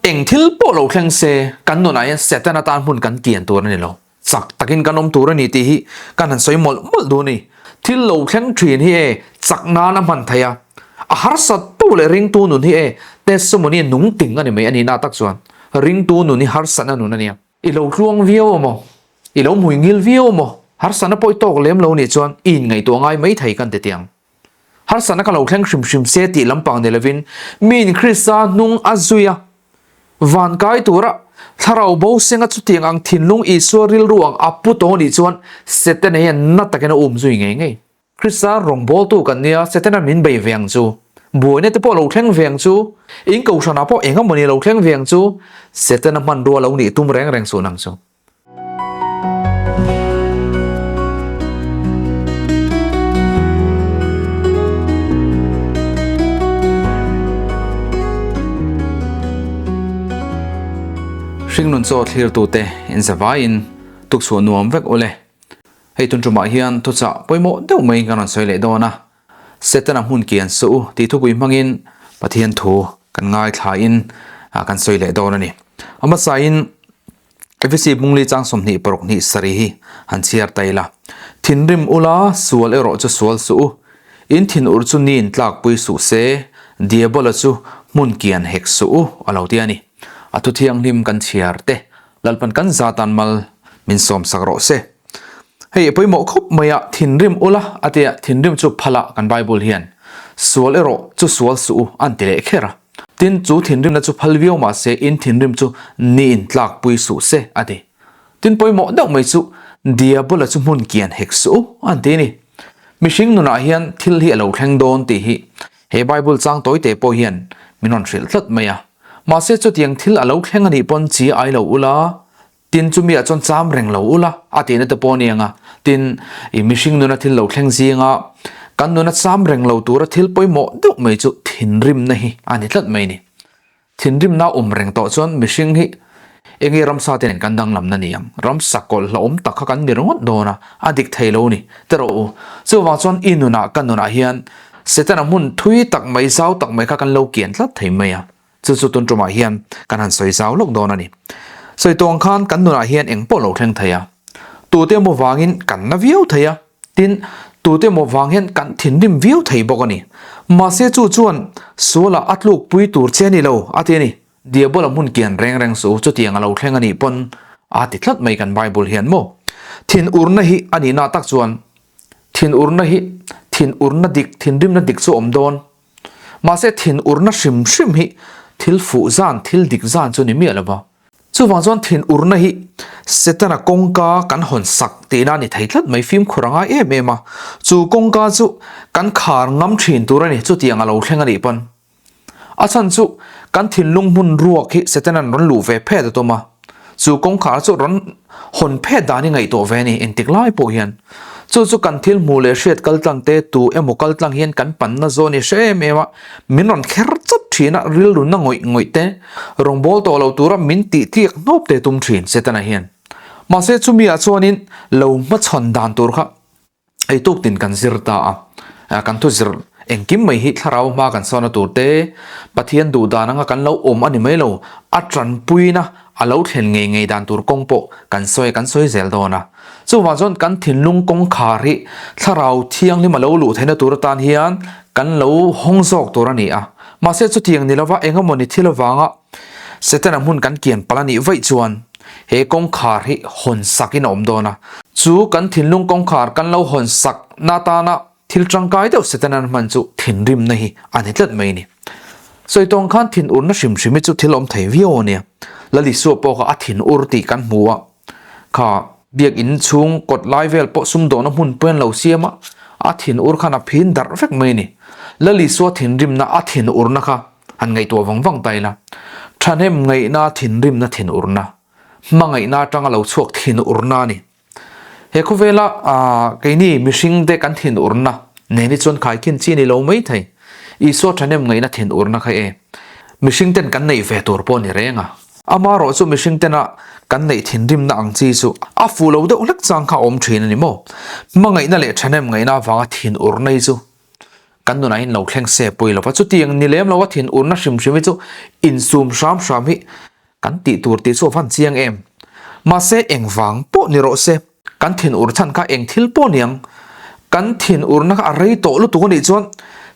Eng thil pawh lo thleng se, kan nunah hian Setana tan hmun kan kian tur a ni lo. Chak takin kan awm tur a ni tih hi kan han sawi mawlh mawlh duh a ni. Thil lo thleng thin hi e chak nan a hman theih a, a harsat poh leh ringtu nun hi e testimony nung ting a ni mai a ni na tak chuan ringtu nun hi harsatna nun a nia. I lo tluang viau a maw? I lo hmui ngil viau a maw? Harsatna pawh i tawk lem lo nih chuan i inngaihtuah ngai mai thei kan ti tiang. Harsatna ka lo thleng hrim hrim se tih lampang ni lovin miin Krista hnung a zui a, van kai tura thlarau bo senga chutiang ang thinlung Isua rilru ang a pu tawh nih chuan Setana hian na takin a um zui ngei ngei. Krista rawngbawltu kan nia, Setana min bei ve ang chu. Buaina te pawh lo thleng ve ang chu. In kohhranah pawh eng emawni lo thleng ve ang chu. Setana hmanrua lo nih tum reng reng suh nang chu. Hringnun chaw thlirtute inzavaiin tukchhuah nuam vek ule. Hei tun tumah hian thuchah pawimawh deuh mai kan rawn sawi leh dawn a. Setana hmun kian suh u tih thupui hmangin Pathian thu kan ngaithlain kan sawi leh dawn a ni. A hmasain Efesi Bungli chang 20 paruk hnih sarih hi han chhiar ta ila. Thinrim ula sual erawh chu sual suh u. In thinur chu niin tlakpui suh se, Diabola chu hmun kian hek suh u a lo ti a ni. A thu thianghlim kan chhiar te Lalpan kan zatan mal min sawmsak rawh se. Hei a pawimawh khawp mai a, thinrim ula a tia, thinrim chu phal a kan Bible hian sual erawh chu sual suh u an ti leh kher a. Tin, chu thinrimna chu phal viau mah se in thinrim chu ni in tlakpui suh se a ti. Tin, pawimawh deuh mai chu Diabola chu hmun kian hek suh u an ti a ni. Mihring nunah hian thil hi a lo thleng dawn tih hi he Bible chang tawi te pawh hian min rawn hrilh tlat mai a. Mahse chutiang thil a lo thleng a nih pawn chi ai lo ula, Tin, chumi ah chuan cham reng lo ula a tihna te pawh a ni ang a. Tin, i mihring nuna thil lo thleng zinga kan nuna cham reng lo tura thil pawimawh deuh mai chu thinrimna hi a ni tlat mai a ni. Thinrimna a awm reng tawh chuan mihring hi enge ramsa te nen kan danglamna ni ang? Ramsa kawlh hlauhawm tak kha kan ni ringawt dawn a, a dik thei lo a ni. Ti rawh u. Chuvang chuan i nunah kan nunah hian Setana hmun thui tak mai, zau tak mai kha kan lo kian tlat thei mai a. Chu chu tun tumah hian kan han sawi zau lawk dawn a ni. Sawi tawng khan kan nunah hian eng pawh lo thleng thei a. Tute emaw vangin kan na viau thei a, tin, tute emaw vang hian kan thinrim viau thei bawk a ni. Mahse chu chuan sualah a tlukpui tur che a ni lo, a ti a ni. Diabola hmun kian reng reng suh u, chutiang a lo thleng a nih pawn a ti tlat mai kan Bible hian maw. Thinurna hi a nihna tak chuan thinurna hi thinurna dik, thinrimna dik chu a awm dawn. Mahse thinurna hrim hrim hi thil fuh zan, thil dik zan chu ni miah lo va. Chuvang chuan thinurna hi Setana kawngka kan hawn sak tihna a ni thei tlat mai, fimkhur a ngai em em a. Chu kawngka chu kan khar ngam thin tur a ni, chutiang a lo thleng a nih pawn. A chhan chu kan thinlung hmun ruak hi Setana'n rawn luh ve phet a tum a. Chu kawngkhar chu rawn hawn phet dan hi ngaihtuah ve a ni engtik lai pawh hian. Chu chu kan thil hmuh leh hriat kal tlang te tu emaw kal tlang hian kan panna zawn i hre em em a, min rawn kher chawp thin a, rilru na ngawih ngawih te, rawngbâwl tawh lo tura min tih tliak hnawp te tum thin Setana hian. Mahse chumi ah chuanin lo hmachhawn dan tur kha Hei tuktin kan zir ta a, kan thu zir engkim mai hi thlarau hma kan sawn a tur te, Pathian duh dan anga kan lo awm a ni mai lo, a tanpuina a lo thlen ngei ngei dan tur kawng pawh kan sawi kan sawi zel dawn a. Chuvang chuan kan thinlung kawngkhar hi thlarau thianghlim a lo luh theihna tur atan hian kan lo hawng zawk tur a ni a. Mahse chutiang ni lova eng emawni thil avanga Setana hmun kan kian palh a nih vaih chuan he kawngkhar hi hawn sakin a awm dawn a. Chu kan thinlung kawngkhar kan lo hawn sak na atana thil tangkai deuh Setana'n hman chu thinrimna hi a ni tlat mai a ni. Sawi tawng khan thinurna hrim hrim hi chu thil awm thei viau a nia. Lal Isua pawh kha a thinur tih kan hmu a, kha biakinn chhung kawt lai vel pawh sumdawhna hmun pawhin lo siam a, a thinur khan a phin darh vek mai a ni. Lal Isua thinrimna a thinurna kha Han ngaihtuah vang vang ta ila, thahnem ngaihna thinrimna thinurna, hmangaihna atanga lo chhuak thinurna a ni. He khawvela keini mihringte kan thinurna nen hi chuan khaikhin chi a ni lo mai thei. Isua thahnem ngaihna thinurna kha e mihringten kan neih ve tur pawh a ni reng a. Amaherawh chu mihringtena kan neih thinrimna ang chi chu a fuh lo deuh hlek chang kha a awm thin a ni maw? Hmangaihna leh thahnem ngaihna avanga thinurna hi chu. kan nunah hian lo thleng se pawi lo va. Chutiang ni lem lo a thinurna hrim hrim hi chu insum hram hram hi kan tih tur tih chu a van chiang em. Mahse engvang pawh ni rawh se, kan thinur chhan kha eng thil pawh niang, kan thinurna kha a rei tawh lutuk a nih chuan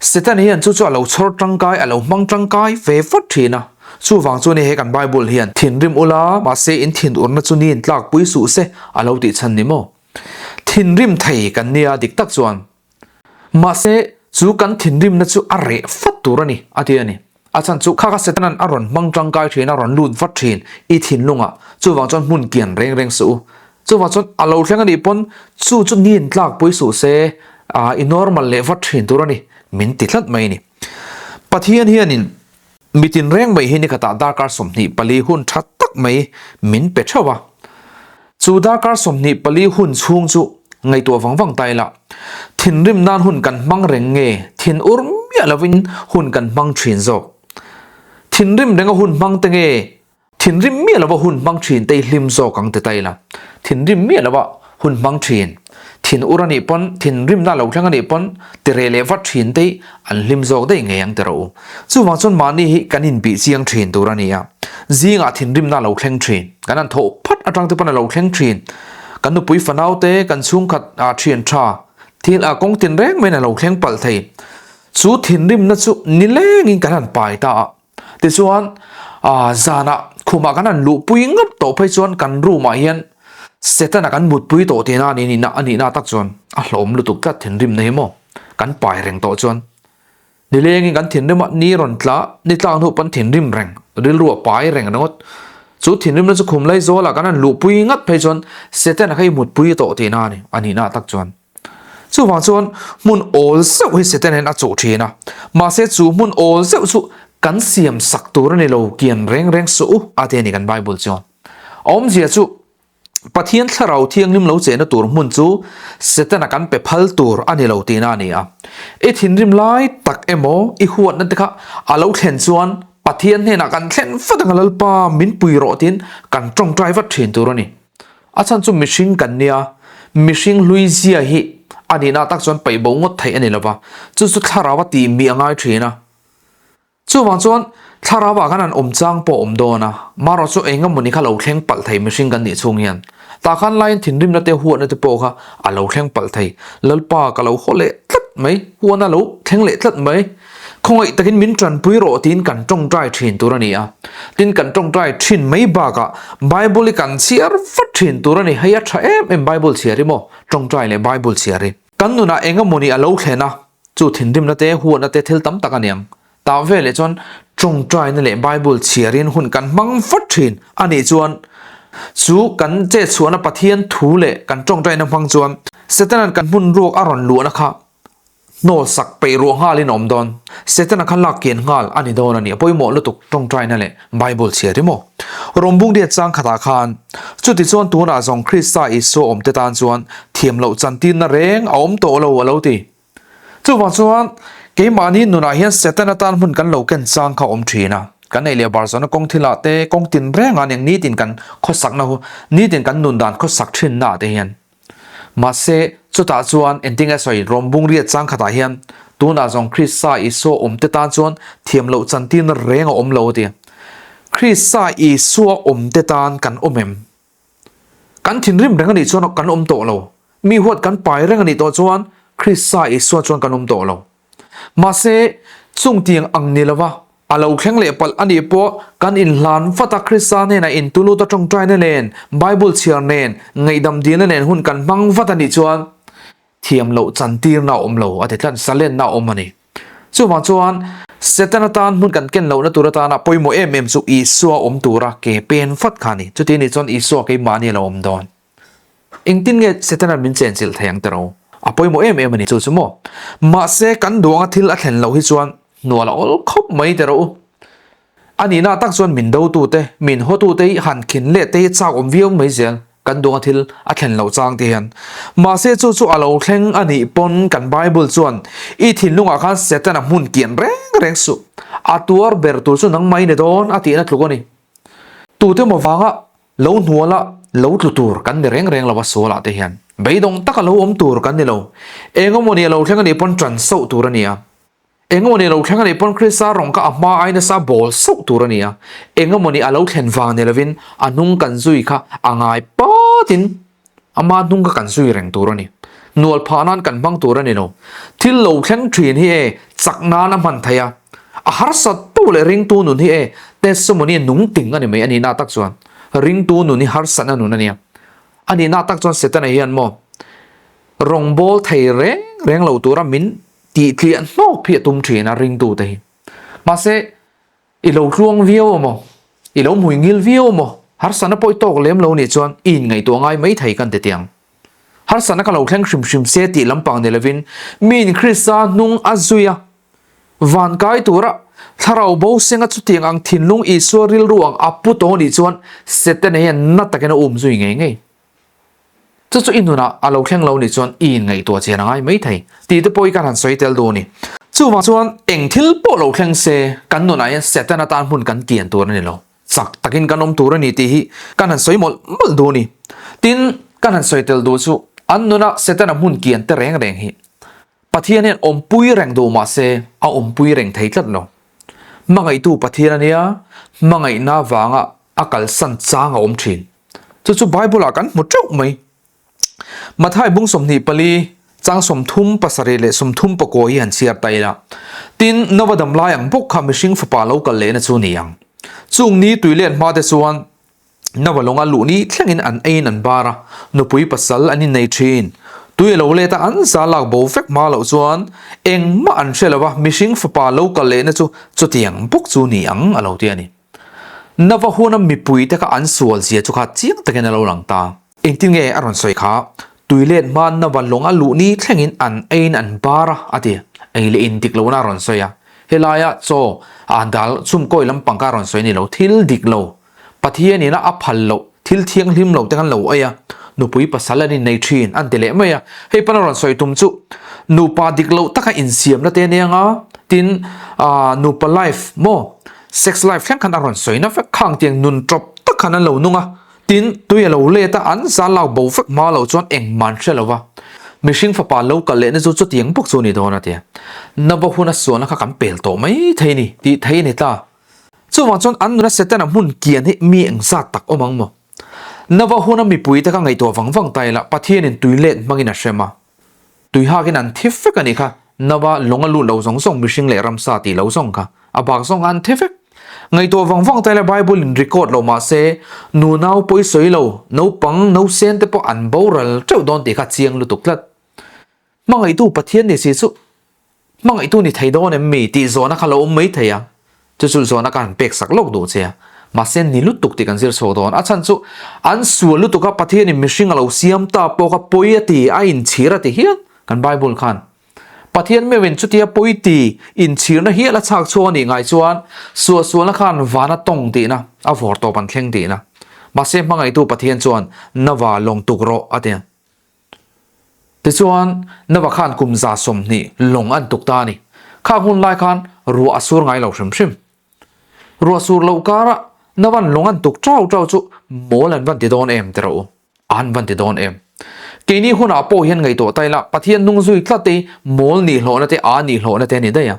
Satan hian chu chu a lo chhawr tangkai, a lo hmang tangkai ve vat thin a. Chuvang chu ni he kan Bible hian thinrim ula, mahse in thinurna chu niin tlakpui suh se a lo tih chhan ni maw? Thinrim thei kan nia dik tak chuan. Mahse chu kan thinrimna chu a reh fat tur a ni a ti a ni. A chhan chu kha kha Setanan a rawn hmang tangkai thin a rawn lut vat thin i thinlungah chuvang chuan hmun kian reng reng suh u. Chuvang chuan a lo thleng a nih pawn chu chu niin tlakpui suh se i normal leh vat thin tur a ni min ti tlat mai a ni. Pathian hianin Mitin reng mai hi nikhatah darkar 24 hun tha tak mai min pe theuh a. Chu darkar 24 hun chhung chu ngaihtuah vang vang ta ila, thinrim nan hun kan hmang reng nge thin ur miah lovin hun kan hmang thin zawk? Thinrim renga hun hmang te nge Thinrim miah lova hun hmang thin te i hlim zawk ang ti ta ila. Thinrim miah lova hun hmang thin, thin ur a nih pawn, thinrimna lo thleng a nih pawn ti reh leh vat thin te hi an hlim zawk daih ngei ang ti rawh u. Chuvang chuan mahni hi kan inbih chiang thin tur a ni a. Zingah thinrimna lo thleng thin, kan han thawh phat atang te pawn a lo thleng thin. Kan nupui fanau te, kan chhungkhat thian tha, thil kawng tin reng maiin a lo thleng palh thei. Chu thinrimna chu nilengin kan han pai ta a. Tichuan, zanah khumah kan han luhpui ngawt tawh phei chuan kan room ah hian Setana kan mutpui tawh tihna a nih a nihna tak chuan a hlawm lutuk tlat thinrimna hi maw kan pai reng tawh chuan nilengin kan thinrim a, ni rawn tla ni tlak hnu pawn thinrim reng rilru a pai reng ringawt. Chu thinrimna chu khum Laizawl ah kan han luhpui ngawt phei chuan Setana kha i mutpui tawh tihna a ni a nihna tak chuan. Chuvang chuan hmun awl zeuh hi Satan hian a chuh thin a, mahse chu hmun awl zeuh chu kan siam sak tur a ni lo, kian reng reng suh u a ti a ni kan Bible chuan. A awmzia chu Pathian thlarau thianghlim lo chehna tur hmun chu Setana kan pe phal tur a ni lo tihna a ni a. I thinrim lai tak emaw i huatna te kha a lo thlen chuan Pathian hnenah kan thlen vat ang a Lalpa min pui rawh tiin kan tawngtai vat thin tur a ni. A chhan chu mihring kan nia, mihring hlui zia hi a nihna tak chuan paih bo ngawt theih a ni lova, chu chu thlarau a tih mi a ngai thin a. Chuvang chuan thlarau ah khan an awm chang pawh a awm dawn a, marawh chu eng emawni kha lo thleng palh thei mihring kan nih chhung hian. Tah khan laiin thinrimna te huatna te pawh kha a lo thleng palh thei. Lalpa ka lo haw leh tlat mai, huatna lo thleng leh tlat mai. Khawngaih takin min tanpui rawh tiin kan tawngtai thin tur a ni a. Tin kan tawngtai thin mai bakah Bible hi kan chhiar vat thin tur a ni. Hei a tha em em Bible chhiar hi maw? Tawngtai leh Bible chhiar hi. Kan nunah eng emawni a lo thlen a, chu thinrimna te, huatna te thil tam tak a niang. Tah veleh chuan tawngtaina leh Bible chhiarin hun kan hmang vat thin a nih chuan chu kan chetchhuahna Pathian thu leh kan tawngtaina hmang chuan Setana'n kan hmun ruak a rawn luahna kha Hnawl sak peih ruah nghalin a awm dawn. Setana kha lak kian nghal a ni dawn a ni. A pawimawh lutuk tawngtaina leh Bible chhiar hi maw? Rawmbung diat chang khatah khan, Chutichuan tunah zawng Krista Isua awmte tan chuan thiam loh chantirna reng a awm tawh lo a lo ti. Chuvang chuan keimahni nunah hian Setana tan hmun kan lo ken chang kha a awm thin a. Kan ei leh bar zawhna kawng thilah te, kawng tin rengah nen nitin kan khawsakna hu, nitin kan nun dan khawsak thinnaah te hian Mahse, chutah chuan engtinge sawi rawmbung riat chang khatah hian tunah zawng Krista Isua awmte tan chuan thiam loh chantirna reng a awm lo a ti. Krista Isua awmte tan kan awm em? Kan thinrim reng a nih chuan kan awm tawh lo. Mi huat kan pai reng a nih tawh chuan Krista Isua chuan kan awm tawh lo. Mahse, chung tiang ang ni lova a lo thleng leh palh a nih pawh kan inhlan vat a, Krista hnenah intulut a tawngtaina nen, Bible chhiar nen, ngaihdam dilna nen hun kan hmang vat a nih chuan thiam loh chantirna a awm lo a ti tlat, zalenna a awm a ni. Chuvang chuan Setana tan hmun kan ken lohna tur atana pawimawh em em chu Isua awm tura ke pen vat kha a ni. Chuti anih chuan Isua keimahni a lo awm dawn. Engtin nge Setana'n min chenchilh thei ang tiro? A pawimawh em em a ni chu chu maw? Mahse, kan duanga thil a thlen loh hi chuan hnual a awl khawp mai tiro u. A nihna tak chuan min dotute, min hawtute hi han khin leh te hi chak awm viau mai zel kan duanga thil a thlen loh chang te hian. Mahse, chu chu a lo thleng a nih pawn kan Bible chuan i thinlungah khan Setana hmun kian reng reng suh. A tuar ber tur chu nangmah i ni dawn a tihna tluk a ni. Tute maw vanga Lo hnuala lo tlu tur kan ni reng reng lo a sualah te hian beidawng taka lo awm tur kan ni lo. Eng emawni a lo thleng a nih pawn ṭan sauh tur a ni a. Engemawni lo thleng a nih pawn Krista rawng kha a hma ai nasa bawl sauh tur a ni a, engemawni a lo thlen vang ni lovin a hnung kan zui kha a ngai patin ama hnung kha kan zui reng tur a ni. Hnual phah nan kan hmang tur a ni lo. Thil lo thleng thin hi e chak nan a hman theih a, a harsat poh leh ringtu nun hi e testimony nung ting a ni mai a nihna tak chuan ringtu nun hi harsatna nun a nia. A nihna tak chuan Setana hian maw rawngbawl thei reng reng lo tura min Tih tliah hnawk hi a tum thin a ringtute hi. Mahse, i lo tluang viau amaw, i lo hmui ngil viau amaw, harsatna pawh i tawk lem lo nih chuan i inngaihtuah ngai mai thei kan ti tiang. Harsatna ka lo thleng hrim hrim se tih lampang ni lovin miin Krista hnung a zui a, van kai tura thlarau bo senga chutiang ang thinlung Isua rilru ang a pu tawh nih chuan Setana hian na takin a um zui ngei ngei. Chu chu i nunah a lo thleng lo nih chuan i inngaihtuah chian a ngai mai thei tih te pawh hi kan han sawi tel duh a ni. Chuvang chuan eng thil pawh lo thleng se kan nunah hian Satan atan hmun kan kian tur a ni lo. Chak takin kan awm tur a ni tih hi kan han sawi mawlh mawlh duh a ni. Tin, kan han sawi tel duh chu an nuna Setana hmun kian te reng reng hi Pathian hian awmpui reng duh mah se a awmpui reng thei tlat lo. Hmangaihtu Pathian a nia, hmangaihna vanga a kalsan chang a awm thin. Chu chu Bible ah kan hmu teuh mai. Mathai bung 24, chang 30 pasarih leh 30 pakua hi han chhiar ta ila. Tin, Nova dam lai ang bawk kha mihring fapa lo kal lehna chu ni ang. Chung ni tui let hma te chuan Nova lawnga luh ni thlengin an eiin an bar a, nupui pasal an innei thin. Tui a lo let a, an za lak bo vek hma loh chuan engmah an hre lo va, mihring fapa lo kal lehna chu chutiang bawk chu ni ang a lo ti a ni. Nova huna mipuite kha an sual zia chu kha chiang takin a lo lang ta. Engtin nge a rawn sawi kha? Tui let hma Nova lawng a luh ni thlengin an eiin an bar a, a ti. Ei leh in dik lohna a rawn sawi a. Helaia chaw a dal chhumkawi lampang kha a rawn sawi a ni lo, thil dik lo. Pathian ina a phal loh, thil thianghlim lo te kan lo ei a, nupui pasal an innei thin an ti leh mai a. Hei pan a rawn sawi tum chu nupa dik loh taka insiamna te ania nga, tin nupa life maw sex life thleng khan a rawn sawi na vek, khang tiang nun tawp tak khan an lo nung a, tin tui a lo let a, an za lak bo vek hma loh chuan engmah an hre lo va, mihring fapa lo kal lehna chu chutiang bawk chu a ni dawn a tia. Nava huna sualna kha kan pel tawh mai thei a ni tih thei a ni ta. Chuvang chuan an nuna Setana hmun kian hi mi engzat tak awm ang maw? Nava huna mipuite kha ngaihtuah vang vang ta ila Pathianin tui let hmangin a hrem a. Tui hakin an thi vek a nih kha, Nava lawng a lut lo zawng zawng mihring leh ramsa tih lo zawng kha a bak zawng an thi vek. Ngaihtuah vang vang ta ila Bible in record lo mah se nunau pawisawi lo, naupang, nausen te pawh an boral teuh dawn tih kha chiang lutuk tlat. Hmangaihtu Pathian ni si chu hmangaihtu ni thei dawn em mi tih zawhna kha lo awm mai thei a, chu chu zawhna ka han pek sak lawk duh che a, mahse ni lutuk tih kan zir chhuak dawn. A chhan chu an sual lutuk a, Pathianin mihring a lo siam ta pawh kha pawi a ti, a inchhir a ti hial kan Bible khan. Pathian meuhin chutia pawi ti inchhirna hial a chhak chhuak a nih ngai chuan suahsualna khan van a tawng tihna, a vawr tawp an thleng tihna. Mahse hmangaihtu Pathian chuan Nava lawng tuk rawh a ti a. Tichuan, Nova khan kum 120 lawng an tuk ta a ni. Khang hun lai khan ruah a sur ngai lo hrim hrim. Ruah sur loh karah Nova'n lawng an tuk chau chau chu mawl an van ti dawn em ti rawh u, an van ti dawn em. Keini hunah pawh hian ngaihtuah ta ila Pathian hnung zui tlat te hi mawl nihlawhna te a nihlawhna te a ni daih a.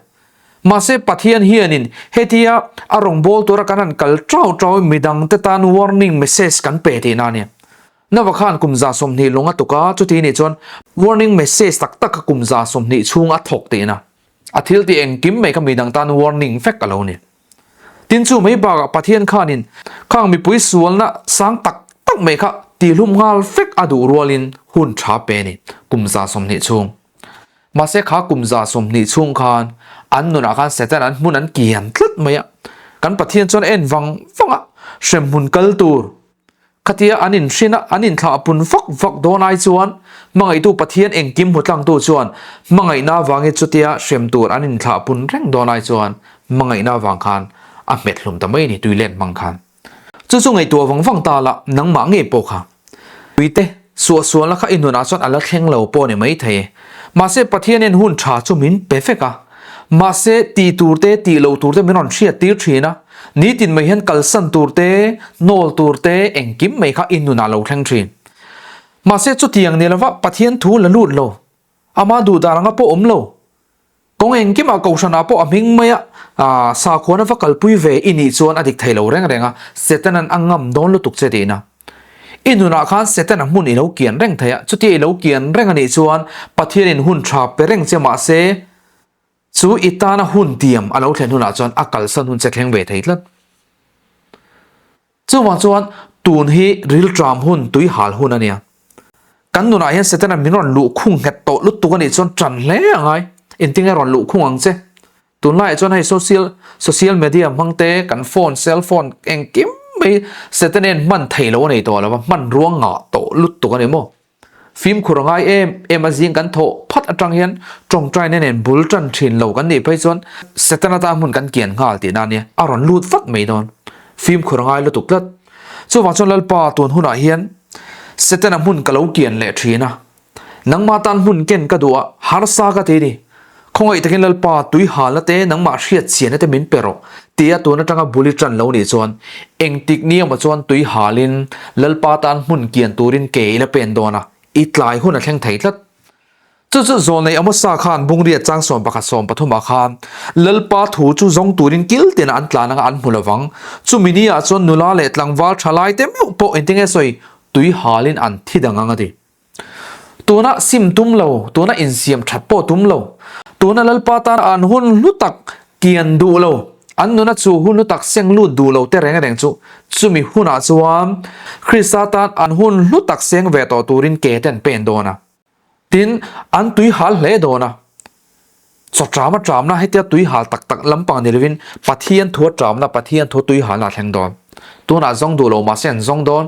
Mahse Pathian hianin hetia a rawngbâwl tura kan han kal chau chau hi midangte tan warning message kan pe tihna a nia. Nava khan kum 120 lawng a tuk a, chuti nih chuan warning message tak tak kha kum 120 chhung a thawk tihna. A thil tih engkim mai kha midang tan warning vek a lo ni. Tin chu mai bakah Pathian khanin khang mipui sualna sang tak tak mai kha tihlum nghal vek a duh rualin hun tha pe a ni kum 120 chhung. Mahse kha kum 120 chhung khan an nunah khan Satan an hmun an kian tlat mai a. Kan Pathian chuan a en vang vang a, hremhmun kal tur Khatia an inhrin a, an inthlah pun vak vak dawn ai chuan hmangaihtu Pathian engkim hmu tlangtu chuan hmangaihna avangin chutia hrem tur an inthlah pun reng dawn ai chuan hmangaihna avang khan a hmet hlum ta mai a ni tui let hmang khan. Chu chu ngaihtuah vang vang ta la nangmah ngei pawh kha. Tuite suahsualna kha i nunah chuan a la thleng lo pawh a ni maithei e. Mahse Pathian hian hun tha chu min pe vek a. Mahse tih tur te tih loh tur te min rawn hriat tir thin a. Nitin mai hian kalsan tur te, hnawl tur te, engkim mai kha i nunah lo thleng thin. Mahse chutiang ni lova Pathian thu la lut lo, ama duhdan anga pawh awm lo. Kawng engkimah Kohhranah pawh a hming maia sakhuana va kalpui ve i nih chuan a dik thei lo reng reng a, Setanan a ngam dawn lutuk che tihna. I nunah khan Setana hmun i lo kian reng thei a, chutia i lo kian reng a nih chuan Pathianin hun tha pe reng che mahse chu i tana hun tiam a lo thlen hunah chuan a kalsan hun che thleng ve thei tlat. Chuvang chuan tun hi rilṭam hun, tuihal hun a nia. Kan nunah hian Setana min rawn luhkhung nghet tawh lutuk a nih chuan ṭan hle a ngai. Engtinge rawn luhkhung ang che? Tunlaiah chuan hei social social media hmang te, kan phone, cell phone engkim mai Setana'n hman thei lo a nei tawh lo va, hmanrua ngah tawh lutuk a ni maw? Fimkhur a ngai em em a zing kan thawh phat atang hian tawngtaina nen bul tan thin lo kan nih phei chuan Setana tan hmun kan kian nghal tihna a nia, a rawn lut vat mai dawn. Fimkhur a ngai lutuk tlat. Chuvang chuan Lalpa tun hunah hian Setana hmun ka lo kian leh thin a, nangmah tan hmun ken ka duh a, harsa ka ti a ni. Khawngaih takin Lalpa tui halna te nangmah hriat chianna te min pe rawh tia tun atanga bul i tan lo nih chuan engtik ni emaw chuan tui halin Lalpa tan hmun kian turin ke i la pen dawn a, i tlai hun a thleng thei tlat. Chu chu Zawlnei Amosa khan Bungriat chang 11 13 ah khan Lalpa thu chu zawng turin kil tina an tlan anga an hmu lovang. Chumi ni ah chuan nula leh tlangval tha lai te meuh pawh engtinge sawi tui halin an thi dang ang a ti. Tuna sim tum lo, tuna insiam that pawh tum lo, tuna Lalpa tan an hun hlu tak kian duh lo, an nuna chu hun hlu tak seng lut duh lo te reng reng chu chumi hunah chuan Krista tan an hun hlu tak seng ve tawh turin ke te an pen dawn a. Tin, an tui hal hle dawn a. Chaw ṭam a ṭamna hetia tui hal tak tak lampang ni lovin Pathian thu a ṭamna, Pathian thu tui halna a thleng dawn. Tunah zawng duh lo mahse an zawng dawn.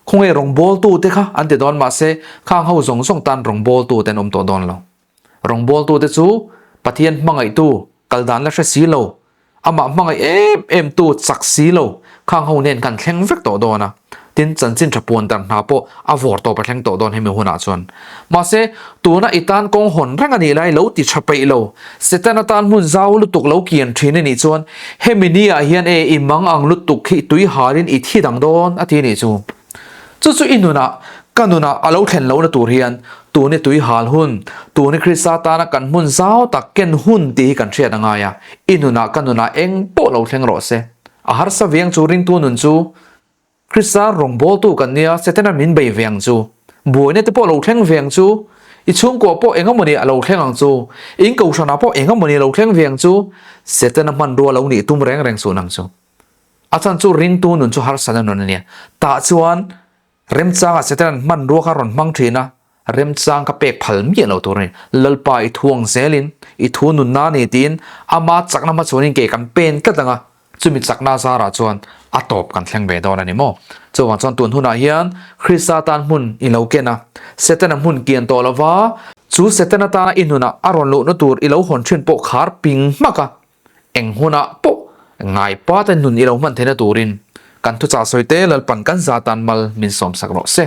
Khawnge rawngbawltute kha an ti dawn mahse khang ho zawng zawng tan rawngbawltute an awm tawh dawn lo. Rawngbawltute chu Pathian hmangaihtu kal dan la hre si lo, amah hmangaih em em tu chak si lo khang ho nen kan thleng vek tawh dawn a. Tin, chanchin tha puan dar hna pawh a vawr tawp a thleng tawh dawn hemi hunah chuan. Mahse, tuna i tan kawng hawn reng a nih lai lo ti tha peih lo, Setana tan hmun zau lutuk lo kian thin a nih chuan hemi ni ah hian e i mang ang lutuk hi tui halin i thi dang dawn a ti a nih chu. Chu chu i nunah, ka nunah a lo thlen lohna tur hian tuni tui hal hun, tuni Krista tana kan hmun zau tak ken hun tih hi kan hriat a ngai a, i nunah ka nunah eng pawh lo thleng rawh se. A harsa viang chu ringtu nun chu Krista rawngbawltu kan nia, Setana min bei ve ang chu. Buaina te pawh lo thleng ve ang chu. I chhungkua pawh eng emawni a lo thleng ang chu. In kohhranah pawh eng emawni a lo thleng ve ang chu. Setana hmanrua lo nih tum reng reng suh nang chu. A chan chu ringtu nun chu harsatna nun a nia. Tah chuan remchangah Setana'n hmanrua kha rawn hmang thin a, remchang ka pek phal miah lo tur a ni. Lalpa i thu ang zelin, i thu nunna a ni tiin ama chakna hmachhuanin ke kan pen tlat ang a. Chumi chakna zarah chuan a tawp kan thleng ve dawn a ni maw? Chuvang chuan tun hunah hian Krista tan hmun i lo ken a, Setana hmun kian tawh lo va, chu Setana tana i nunah a rawn luhna tur i lo hawn thin pawh khar ping hmak a, eng hunah pawh ngaipa te nun i lo hman theihna turin kan thuchah sawi te Lalpan kan za tan mal min sawmsak rawh se.